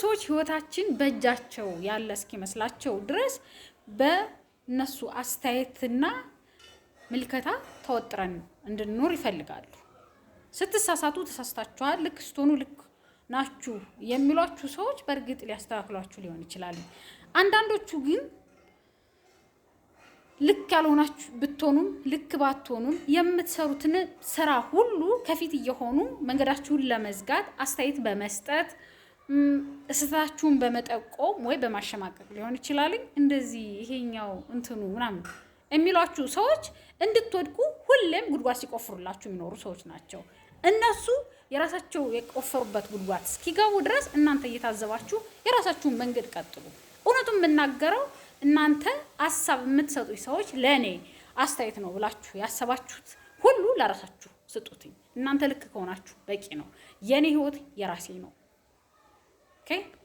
ሰዎች ህይወታችን በእጃቸው ያለ እስኪመስላቸው ድረስ በእነሱ አስተያየትና ምልከታ ተወጥረን እንድንኖር ይፈልጋሉ። ስትሳሳቱ ተሳስታችኋል፣ ልክ ስትሆኑ ልክ ናችሁ የሚሏችሁ ሰዎች በእርግጥ ሊያስተካክሏችሁ ሊሆን ይችላል። አንዳንዶቹ ግን ልክ ያልሆናችሁ ብትሆኑም ልክ ባትሆኑም የምትሰሩትን ስራ ሁሉ ከፊት እየሆኑ መንገዳችሁን ለመዝጋት አስተያየት በመስጠት፣ ስህተታችሁን በመጠቆም ወይ በማሸማቀቅ ሊሆን ይችላል። እንደዚህ ይሄኛው እንትኑ ምናምን የሚሏችሁ ሰዎች እንድትወድቁ ሁሌም ጉድጓድ ሲቆፍሩላችሁ የሚኖሩ ሰዎች ናቸው። እነሱ የራሳቸው የቆፈሩበት ጉድጓድ እስኪገቡ ድረስ እናንተ እየታዘባችሁ የራሳችሁን መንገድ ቀጥሉ። እውነቱን የምናገረው እናንተ ሀሳብ የምትሰጡኝ ሰዎች ለእኔ አስተያየት ነው ብላችሁ ያሰባችሁት ሁሉ ለራሳችሁ ስጡትኝ። እናንተ ልክ ከሆናችሁ በቂ ነው። የእኔ ህይወት የራሴ ነው። Okay።